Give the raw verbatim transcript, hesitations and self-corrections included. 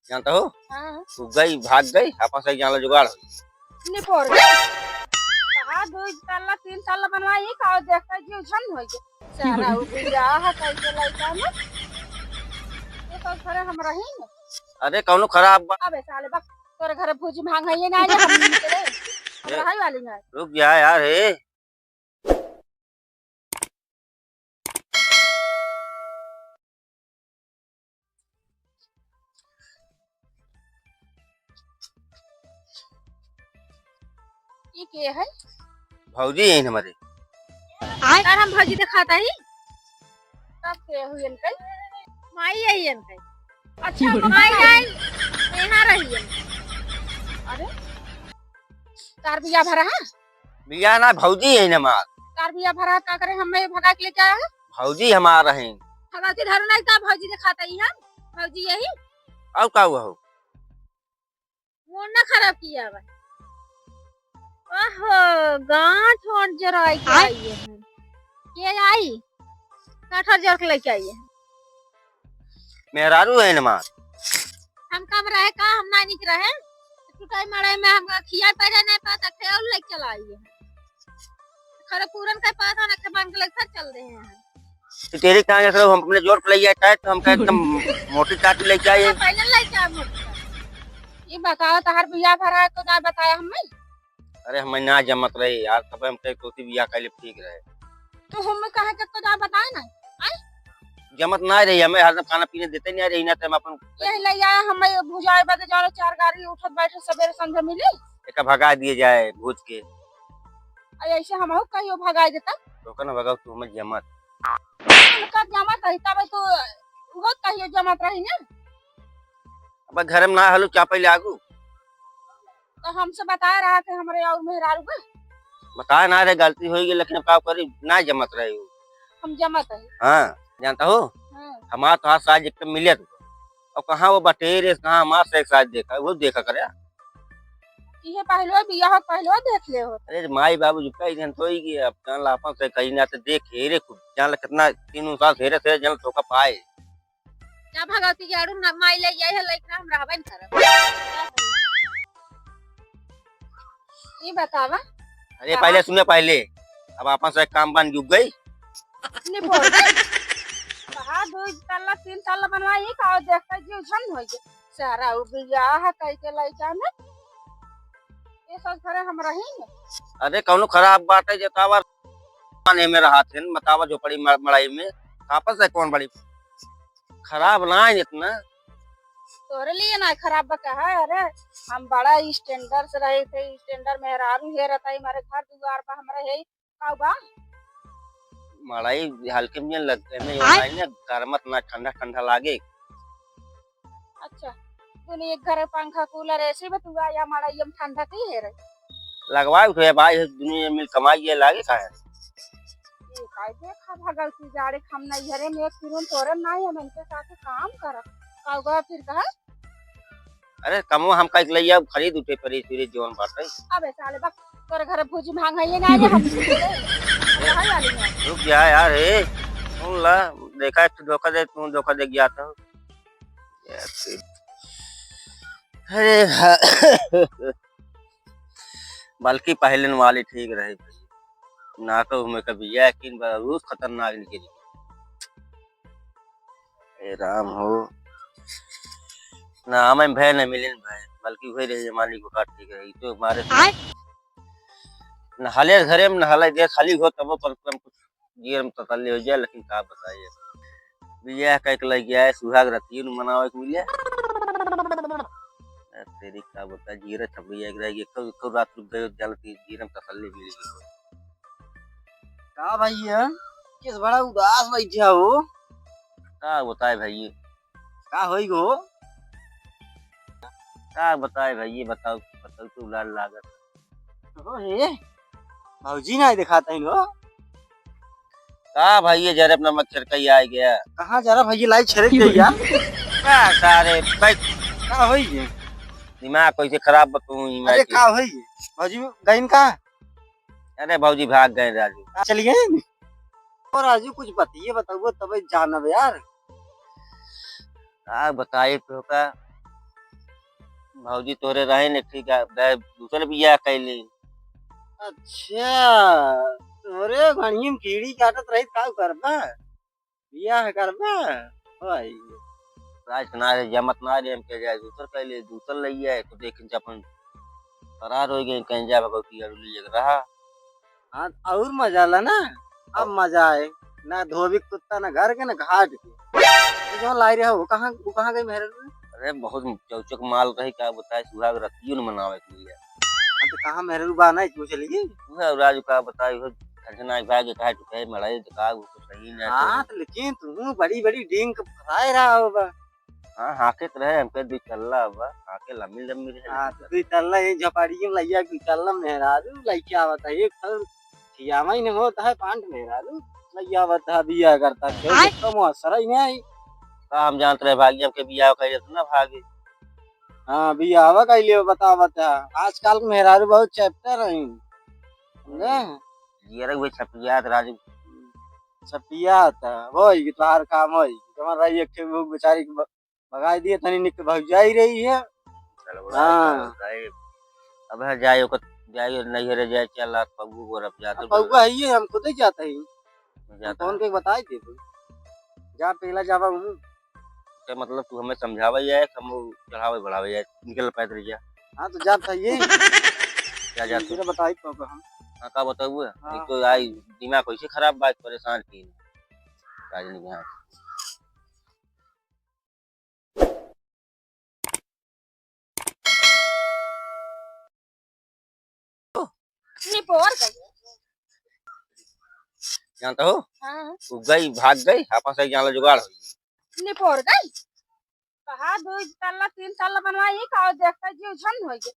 जानता हो? हाँ। उ गई, भाग गई, आपन से जान लो जुगाड़ हो। निपोर गई। कहा दो तल्ला, तीन तल्ला बनवाई, का देखता जीव झन हो गया। सारा उ बियाह कइके लइका में। ये तो घरे हम रही न। अरे, कौनो खराब बा-, अबे साले बक, तोरे घरे भूजी भांग है, ये ना आए, हम निकले। हम ए, रहे वाली ना। रुक जा यार, ए। ई के है? भौजी है हमारे। आय। तार हम भौजी दिखाता ही? तब के हुई इनके? माई है इनके। अच्छा, माई आई। यहाँ रही है। अरे, तार बिया भरा है? बिया ना, भौजी है हमार। तार बिया भरा का करे, हमें भगा के लेके आया है? भौजी हमार है। भगा के धरो नहीं, का भौजी दिखाता ही हम? भौजी यही? और का हुआ हो? मूड ना खराब किया बा। ओहो, गांठ ओंठ जराई के आए? आई है। के आई? गांठ ओंठ जर के लेके आई है। मेहरारू है न मार। हम कम रहे का, हम ना निक रहे। टुटाई मड़ाई में हम खिया पैदा नहीं पाता, खेल लेके चला आई है। खरे पूरन का पास आना के बांध के लेके चल रहे हैं। तो तेरे कहाँ जैसे हम अपने जोर पे ले जाए, तो हम कहे एकदम मोटी चाटी लेके आए। हाँ, पहले लेके आए मोटी चाटी। ये बताओ, तहार बियाह भरा है, तो ना बताया हमें? अरे, हमें ना जमत रही यार, तब हम कहे कोसी बियाह कैले ठीक रहे। तो हमें कहे के तो ना बताए ना, आए? जमत ना रही, हमें हरदम खाना पीने देते नहीं रही ना, तो हम अपन यही ले आए, हमें भुजाए बदे जानो, चार गाड़ी उठत बैठे सबेरे संझा मिली। एका भगा दिए जाए भूज के। अरे ऐसे हमहू कहियो भगाई देता। तो का ना भगाओ, तू हमें जमत। उनका जमत रही, तब तो वो कहियो जमत रही ना। अब घर में ना हलू, चापे ले आगू। तो हमसे बताए रहा कि हमरे और मेहरारू बा। बताए ना रहे, गलती हो गई, लेकिन अब का करी, ना जमत रहे हो। हम जमत है। हाँ, जानता हो? हाँ। हमार तो हाथ साथ एकदम मिले तो। और कहाँ वो बटेर है, कहाँ हमार से एक साथ देखा, वो देखा करे। इहे पहलवा बियाह पहलवा देख ले हो। अरे माई बाबू जी कई दिन तो ही गए, अब जान ला अपन से कहीं ना तो देख हेरे खुद, जान ला कितना तीन साल हेरे से जान ला धोखा पाए। जा भगवती के आड़ू ना माई ले जाए है, लइका हम रहबे न करब। ई बतावा। अरे का? पहले सुने पहले, अब अपन से काम बन जुग गई। निपोर गई। कहा दो तल्ला तीन तल्ला बनवाई का, देखता जीव झन हो गए। सारा उ बियाह कई के लइका में। ये सब घरे हम रही न। अरे कौनो खराब बात है, जतावा पाने में रहा थे, बतावा झोपड़ी म-, मड़ाई में, आपस से कौन बड़ी खराब ना है इतना। तोरे लिए ना खराब बा का है? अरे हम बड़ा standard से रहे थे, standard मेहरारू है रहता है, हमारे घर दुआर पर हमारे है, का बा? मड़ाई हल्के में लग, एमे आय? ओढ़ाई ना, गरमत ना, ठंडा ठंडा लागे। अच्छा, दुनिया एक घर पंखा, cooler, AC बा, तू आया मड़ाई हम ठंडा की है रे? लगवाए उठे भाई, दुनिया मिल कमाई ये लागे का है? ये काहे देखा भगल की जाड़े हम नहीं घरे में एक किरण तोरे ना है, हम इनके साथ काम करब। का हुआ फिर कहा? अरे कमवा हम कइके लइया, खरीद उठे परी सूरी जौन बाटे। अबे साले बक, तोरे घरे भूजी भांग है ये ना, ये हम कहाँ जा रही हैं? रुक जा यार, ए, सुन ला, देखा एक ठो धोखा दे, तू धोखा दे गया था। यार, फिर। अरे भा-, बल्कि पहले वाली ठीक रही भाई, ना तो हमें कभी यह यकीन बा, रूस खतरनाक निकली। ए राम हो, ना हमें भय न मिले न भय, बल्कि वही रहे जमाने को काट ठीक रही, तो मारे से आय? न हाले घरे में, न हाले देश खाली हो, तबो पर कम कुछ जीवन में तसल्ली हो जाए, लेकिन का बताइए, बियाह कइके लग गया है, सुहाग रतियों न मनावे के मिले। ए, तेरी का बता, जीरा छपड़िया एक रह गई, कल, कल रात रुक गए, जल की जीरा में तसल्ली मिल गई। का भैया, किस बड़ा उदास बैठा हो? का बताए भैया? का होई गो? का बताए भैया, बताओ, बताओ तो लाल लागत। ओहे, भौजी ना दिखाता ही लो। का भैया, जरे अपना मच्छर का ही आ गया। कहाँ जरा भैया लाई छेड़े के भैया? का सारे बैठ। का होई ये? दिमाग कैसे खराब बा तू ही अरे मैं का होई? भौजी गइन का? अरे भौजी भाग गए राजू। आ, चल गए? और राजू कुछ बतिए बताओ तबे जानब यार। का बताए तो का? भौजी तोहरे रहे ने, ठीक है, बे-, दूसर बियाह कैली। अच्छा, तोहरे घड़ियम कीड़ी काटत रही, का करबा? बियाह करबा? भाई। राज ना रे, जमत ना रे, हम के जाए, दूसर कैले, दूसर लइया है, तो देख के अपन फरार हो गए, कहीं जा भगवती अड़ुली एक रहा। हाँ, और मजा ला ना, अब मजा आए, ना धोबी के कुत्ता, ना घर के, ना घाट के। तो जो लाई रहा, वो कहाँ, वो कहाँ गई मेहरारू? अरे, बहुत चौचक माल रही, का बताए, सुहाग रतियों न मनावे के लिए। हाँ, तो कहाँ मेहरारू बा, नहीं पूछ ली? वह राजू का बताए, वो झंझनाई भाग के कहा, "तू कहे मड़ाई, तो का, वो तो सही ना हाँ, तो।" तो लेकिन तू बड़ी, बड़ी डींग के फराए रहा होगा। हाँ, हाँके तो रहे, हमके दुई तल्ला बा, हाँके लम्बी, लम्बी रहे। हाँ, तो दुई तल्ला, एक झपाड़िए में लइया, दुई तल्ला मेहरारू, लइका आवत है, एक ठो खियावा ही नहीं होता है, पांट मेहरारू, लइका आवत है, बियाह करता, क्यों आय? देखता मुआसरा ही नहीं आई। का हम जानत रहे, भागी, हमके बियाह कइले तो ना भागे। हाँ, बियाह कइले, बतावत है, आजकल के मेहरारू बहुत चैप्टर हैं, समझे? जियरक भी छपियात राजू। छपियात है, होई कि तोहार काम होई। जवन रही एक ठे भूख बेचारी के ब-, भगाई दिए, तनी निक भौजाई रही है। चल, बड़ा हाँ। अच्छा होता है। अब है जाए, ओकर जाए, नैहरे जाए, चल, रात पगू गोरब जात अब पौवा है ये, हम खुदे जात ही। हम जात फोन है। के बताई दे तू। जा, पहला जावा हूँ। के मतलब, तू हमें समझावे जाए, हम चढ़ावे बढ़ावे जाए, निकल पैदल जा। हाँ, तो जात है ये। क्या जात है? तुझे बताई तो हम। हाँ, का बताऊ है? हाँ। एक तो आई दिमाग कैसे खराब, बात परेशान की। राजनी के यहाँ। निपोर गई। जानता हो? हाँ। वो गई, भाग गई, आपन से जान लो जुगाड़ हो। निपोर गई। कहा दो तल्ला, तीन तल्ला बनवाई, का देखता जीव झंड हो गया।